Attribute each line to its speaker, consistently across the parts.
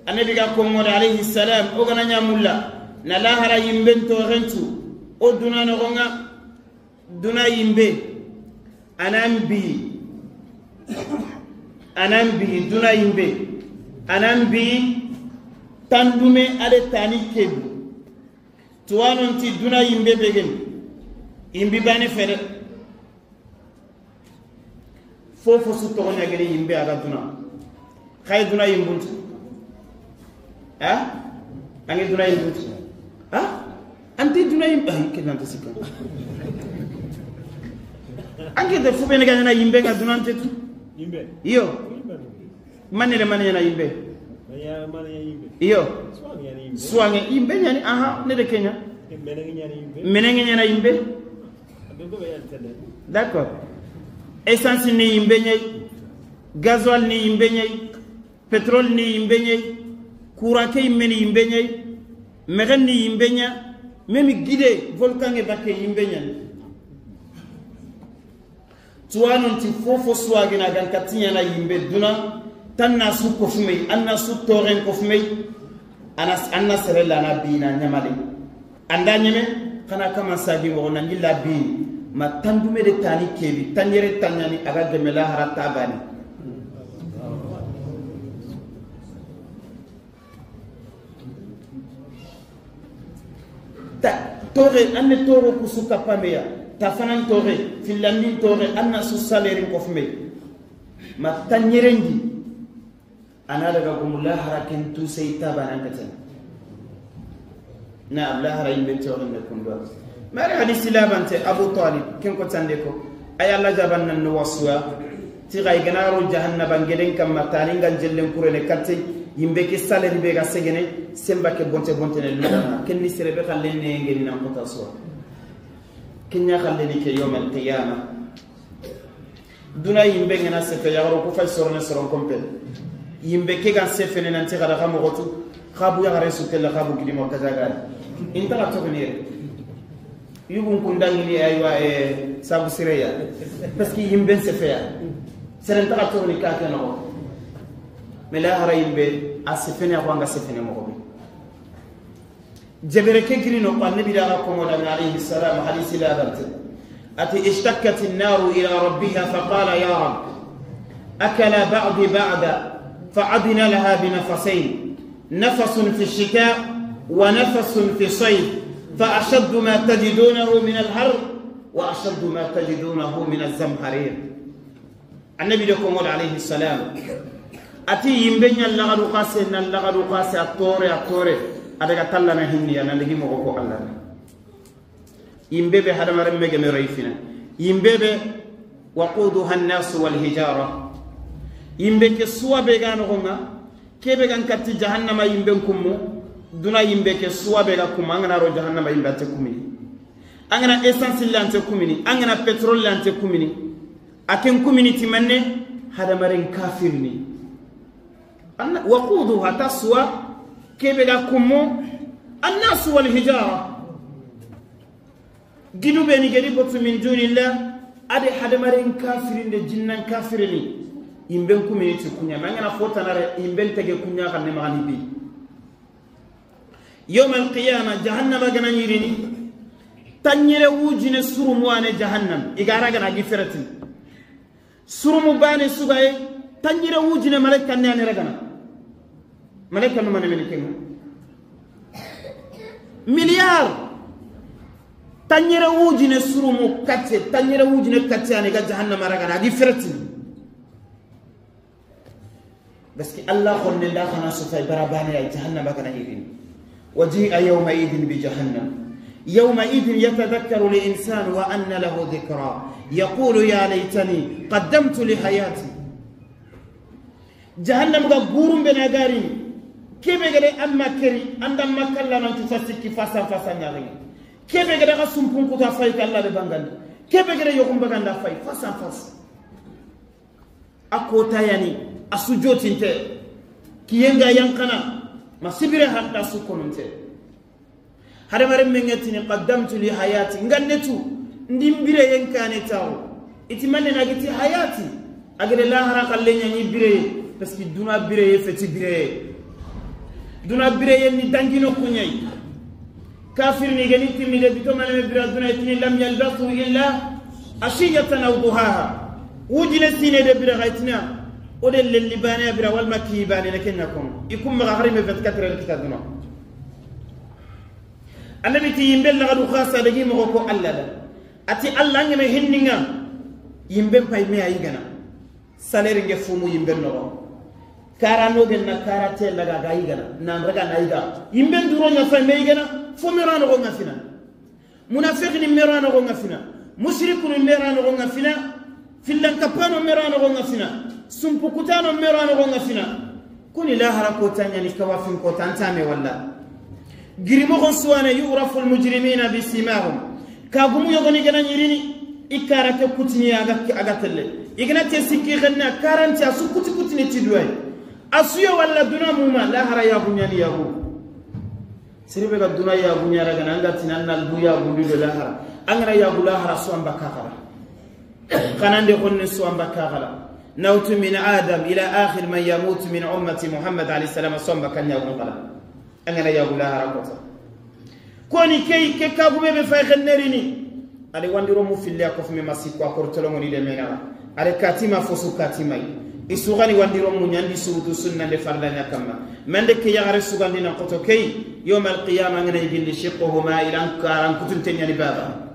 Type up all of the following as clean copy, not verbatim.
Speaker 1: Annabi ga konngode alayhi salam o gana ñamulla na lahara yimben toxentu o duna noxonga duna yimbe anan bi duna yimbe anan bi tandume ade tani kebu tuwanonti duna yimbe begen yimbi bane fere fofo su toxoñagede yimbe aga duna xaye duna yimbuntu ha ange duna yimbuntu ha anti duna yimbe ay kenante sikka ange de fu bene gana yimbe ga dunante tu
Speaker 2: yimbe
Speaker 1: iyo manele manena yimbe iyo suange yimbe nyani aha ne de Kenya menenge nyana yimbe d'accord essence ni yimbe nyai gasoil ni yimbe nyai pétrole ni yimbe nyai courant ke yimbe ni yimbe nyai megen ni yimbe nya memi guide volcan e bakke yimbe nyani tuwanon ti fofo suwagina gan katinya na yimbe duna tan na su kofumei anna su toren kofumei anas anna serella na bina nyamale anda nyeme kana kama sagi mo na ngilla bi ma tandume de tani kebi tanyere tanyani aga gemela harata bani ta tore anne toro kusuka pameya ta fanan tore finlandin tore anna su salaire kofumei ma tanyerengi ana daga gumula harakin tu sai ta banan katan na abla harayin ben tore ne kundo mari hadisi labante Abu Talib ken ko tande ko ay Allah jaban nan no wasuwa ti gay ganaro jahannaba ngeden kam matani ngal jellen kurene katte yimbe ke salaire be ga segene semba ke bonte bonte ne ludana ken ni serebe xallen ne ngeni nan kota suwa kenya xallen ke yawm al qiyamah duna yimbe ngana sefe yagaro ko fay sorone soron kompel yimbe ke gan sefene nanti xada xa moxotu xabu yaxare sutella xabu gidimo kajagari intaxa toxinere yugun kundangini aywa sabu sireya parce que yimben sefeya serentaxa toxini kake noxo mais lahara yimbe a sefene axo anga sefene moxoɓe jebere ke girino ko annabi daxa komodanga alayhi salam hadisi labante ati ishtakkat annaru ila rabbiha faqala ya rab akala ba'di ba'da فعدنا لها بنفسين نفس في الشتاء ونفس في الصيف فأشد ما تجدونه من الحر وأشد ما تجدونه من الزمهرير. النبي لكم عليه السلام أتي يمبني اللغدو قاسي اللغدو قاسي الطوري الطوري أدغا تلنا هني أنا لهي مغوكو الله يمبي هذا مرمي مريفنا يمبي وقودها الناس والهجارة yimbe ke suwa be ga noxonga kebe gan katti jahannama yimben kummu duna yimbe ke suwa be ga kummu angana ro jahannama yimbe ante kumini angana essence le ante kumini angana pétrole le ante kumini aken kumini timanne hadamaren kafirni anna waquduha taswa kebe ga kummu annas wal hijara gidu be ni gedi botu min dunillah ade hadamaren kafirin de jinnan kafirini imben kumini ti kunya mangana fotanare imben tege kunya kan ne magani bi yawm alqiyama jahannama gana yirini tanyere wujine surumu ane jahannam igara gana giferati surumu bane sugaye tanyere wujine malaika ne ane ragana malaika no mane mene kenga milliard tanyere wujine surumu katte tanyere wujine katte ane ga jahannama ragana giferati بس الله قلنا لا خنا سفاي برباني جهنم كان يرين وجيء يومئذ بجهنم يومئذ يتذكر الإنسان وأن له ذكرى يقول يا ليتني قدمت لحياتي جهنم غورم بنغاري كيف غدي أما كري عندما كلا نتفسك فاسا فاسا نغي كيف غدي غسمبون كوتا فاي الله ببانغان كيف غدي يقوم بغاندا فاي فاسا فاسا أكوتا يعني asujotinte kiyenga yankana masibire hatta sukononte hadamare mengetini qaddamtu li hayati ngannetu ndimbire yenkane taw iti manne nagiti hayati agede lahara kallenya ni bire parce que duna bire feti bire Duna bireye ni dangino kunyai. Kafir ni gani timni de bito maname bira duna itini lam yalbasu illa ashiyatan aw duhaha. Wujine sine de bira gaitina ode lellibane bira wal makibane ne kenya kon. Ikum ma harime 24 heures kita duna. Annabi ti yimbe la gadu khasa de gimo ko Allah da. Ati Allah ngeme hinninga yimbe pay me ayigana. Salaire nge fumu yimbe no. Kara no gen na kara te la ga ayigana. Na raga na ayiga. Yimbe nduro nya fay me ayigana. Fo merano go ngafina. Munafiq ni merano go ngafina. Mushriku ni merano go ngafina. Fillan kapano merano go ngafina. Sumpukutano merano go ngafina. Kuni la harako tanya ni kawafin ko tantame walla. Girimo kon suwana yurafu almujrimina bisimahum. Kagumu yogoni gana nyirini ikarate kutini aga aga telle. Igna te sikki ganna 40 asu kuti kutini tidway. Asuya walla duna muma la hara ya bunyani ya bu. Siribe ga duna ya bunyara gana anga tinanna albu ya bundu de la hara. Angara ya bula hara suamba kakara. Kanande konni suamba kakara. Nautu min adam ila akhir man yamut min ummati Muhammad alayhi salam suamba kanya gongala. Angana ya bula hara kota. Koni kei ke kagume be fay khennerini. Ale wandiro mu filli akof me masiko akortolo ngoni le mena. Ale katima fosu katima. Isugani wandiro mu nyandi surutu sunna de farlanya kama. Mende ke yagare sugandi na koto kei yawm al qiyamah ngana yigilli shiqhuma ila ankaran kutun tenyani baba.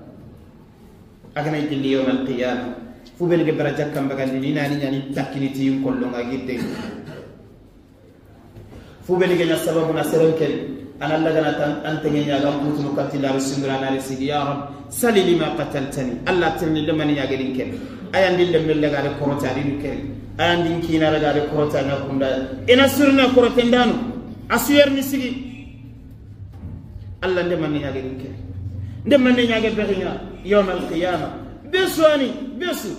Speaker 1: Agana yigilli yawm al qiyamah. Fubel ge baraja kamba gandi ni nani nyani takiniti yinkollonga gidde. Fubel ge nya sababu na serenkel. أنا لغنا أنت يا غم كنت قتل رسول الله عليه يا رب سلي لما قتلتني الله ترني لمن يا غرين كن أيان دي لمن لغا كروتا دي كن أيان دي كينا لغا كروتا نكون دا إن سرنا كروتين دانو أسير نسيجي الله لمن يا غرين كن لمن يا غبرينا يوم القيامة بسواني بسو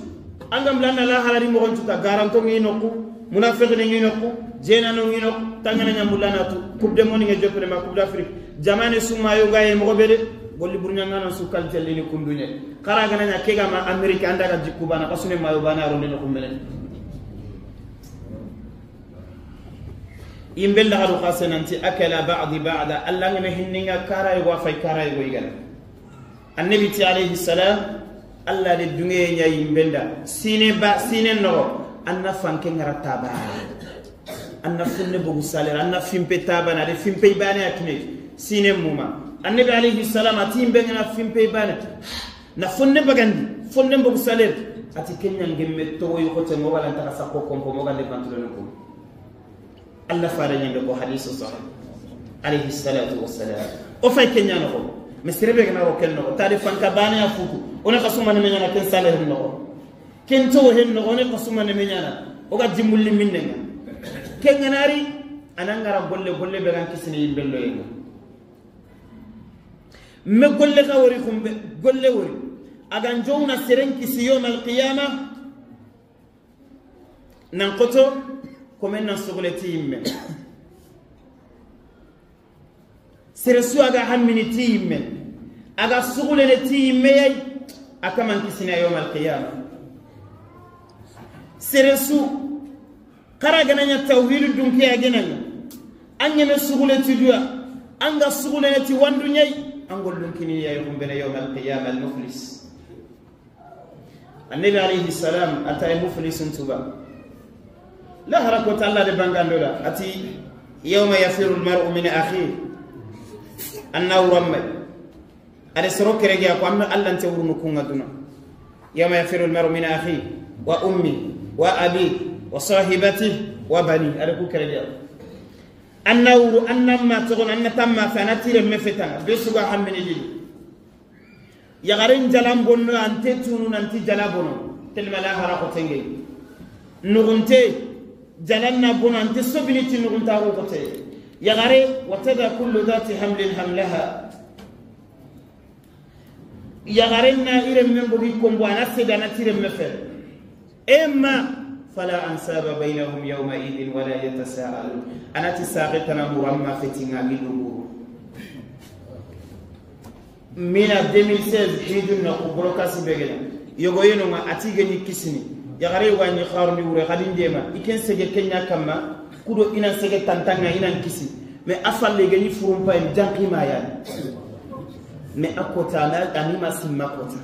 Speaker 1: أنغم لنا لا حلالي مغن توكا غارانتو ني نوكو منافق ني نوكو jena no ngino tangana nyamulana tu coupe de monde nge jopre ma coupe d'Afrique jamane suma yo gaye mo bede golli burnya ngana su kaltel ni kundunye kara gana nya kega ma Amerika anda ga jikku bana kasune mayo bana ronde no kumbelen imbel la haru khasananti akala ba'd ba'da Allah ngene hinninga kara yo fay kara yo igana annabi ti alayhi salam Allah de dunge nya imbelda sine ba sine no anna fanke ngara taba anna funne bogu salaire anna fimpe tabana de fimpe bane akne sine muma annabi alayhi salam ati mbengana fimpe bane na funne bagandi funne bogu salaire ati kenya ngemme to yokote ngobala ntaka sakko kompo mogal bantulo ko alla faara nyande ko hadith sahih alayhi salatu wassalam o fay kenya no ko mesrebe gana ro ken no tali fanka bane afuku ona kasuma ne menyana ken salaire no ken to hen no ona kasuma ne menyana o ga jimulli minnenga kenganari anangara golle golle be gan kisini yimbello yenga me golle ka wori kumbe golle wori agan jowna seren kisi yawm al qiyama nan qoto ko men nan sogoleti yimme sere su aga hammini ti yimme aga sogolene ti yimme yay akaman kisini yawm al qiyama sere su kara gananya tawhid dunki agenanga anyeme sugule ti duya anga sugule ti wandu nyai angol dunkini ya yum bena yawm al qiyamah al muflis annabi alayhi salam atay muflisun tuba la harakata alla de bangandola ati yawma yafiru al mar'u min akhihi annahu ramma ada soro kerege ko amma alla ante wurnu kunga duna yawma yafiru al mar'u min akhihi wa ummi wa abi وصاحبته وبني أركو كرجال النور أنما تغن أن تم فنتير مفتنا بسوا هم من يجي يغرين جلام بونو أنت تونو أنت جلابونو تلملا هراء تنجي نغنتي جلنا بونو أنت سبني تنغنتا روكتي يغري وتذا كل ذات حمل حملها يغرينا إيرم من بوجي كومبو أنا سيدنا تيرم مفر إما فلا أنساب بينهم يومئذ ولا يتساءلون أنا تساقطنا مرمى فتنا بالنبور من 2016 حيدنا قبركاسي بغلا يغوينو ما أتيجني كيسني يغري واني خارني وري غادين ديما إكن سجى كنيا كما كودو إنا سجى تانتانا إنا كيسي Mais afalle gani furumpa en jankima ya mais akota na anima simma kota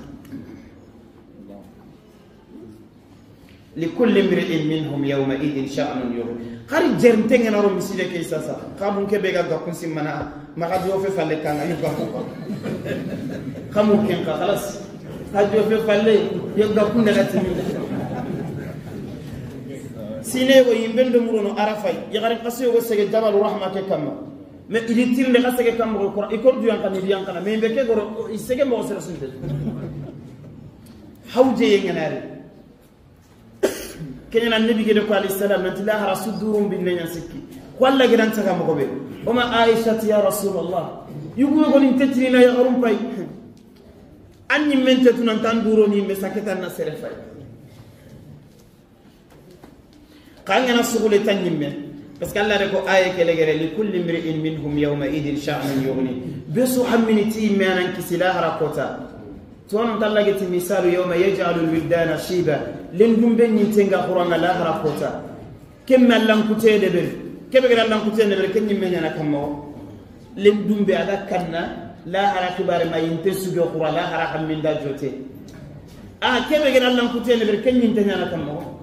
Speaker 1: likulli imri'in minhum yawma idin sha'nun yughni khari jerntenga na ro misile ke sasa khamun ke be ga kun simmana ma ga fe falle kanga yuga ko khamu ken ka khalas hajo fe falle yuga kun daga timi sine go yimbendo murono arafay yagari qasiyo go sege jabal rahma ke kamma mais il tire le sege kam go qur'an ikor du yanka ni yanka mais be ke goro sege mo sere sunde hawje yenganari kenya nabi gede ko alayhi salam nanti la hara sudurum bin nanya sikki walla gidan taka mo be wama aisha ya rasulullah yugo go ni tetrina ya garum pay anni men tetunan tan duro ni me saketan na sere fay kangana sugule tanyimme parce que Allah ko aye kele gere li kulli imri'in minhum yawma idin sha'nun yughni besu hammini ti menan kisila harakota tonon tallageti misalu yawma yaj'alu alwildana shiba lendum ben nyintenga khuranga la harakota kemme allan kutede be kebe gara allan kutede be kenyi menyana kammo lendum be aga kanna la harakibare mayinte sugo khura la hara hamminda jote a kebe gara allan kutede be kenyi nyana kammo